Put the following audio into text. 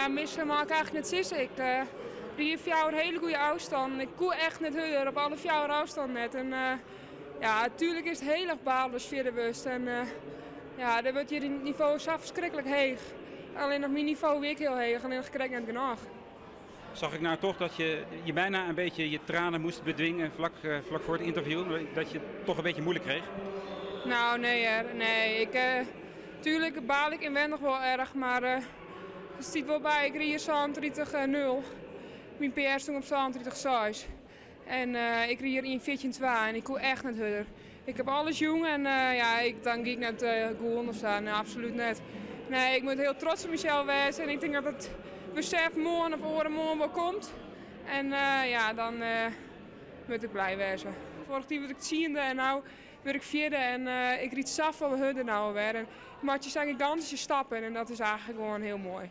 Ja, misse mei ik eigentlik net sizze. Ik ried fjouwer hiele goede ôfstannen. Ik koe echt net hurder, op alle fjouwer ôfstannen net. En ja, natuerlik is it hiel erch balen ast fjirde wurdst. En ja, dêr wurdt hjir it nivo sa ferskriklik heech. Allinnich myn nivo wie ek hiel heech, allinnich krekt net genôch. Zag ik nou toch dat je je bijna een beetje je tranen moest bedwingen vlak voor het interview? Dat je het toch een beetje moeilijk kreeg? Nou, nee hear. Nee, ik, tuerlik baal ik ynwendich wol erch, mar der stiet wol by, ik ried 37-0. Myn PR stond op 37-6. En ik ried yn 14-2 en ik koe echt net hurder. Ik ha alles jûn en ja, dan gean ik net gûlen of sa. Nee, absolút net. Nee, ik moat hiel trots op mysels wêze en ik tink dat it besef moarn of oaremoarn wol komt. En ja, dan moat ik blij wêze. Foarich jier waard ik tsiende en no wurd ik fjirde en ik ryd safolle hurder no alwer. En ik meitsje sa'n gigantyske stappen en dat is eigentlik gewoan hiel moai.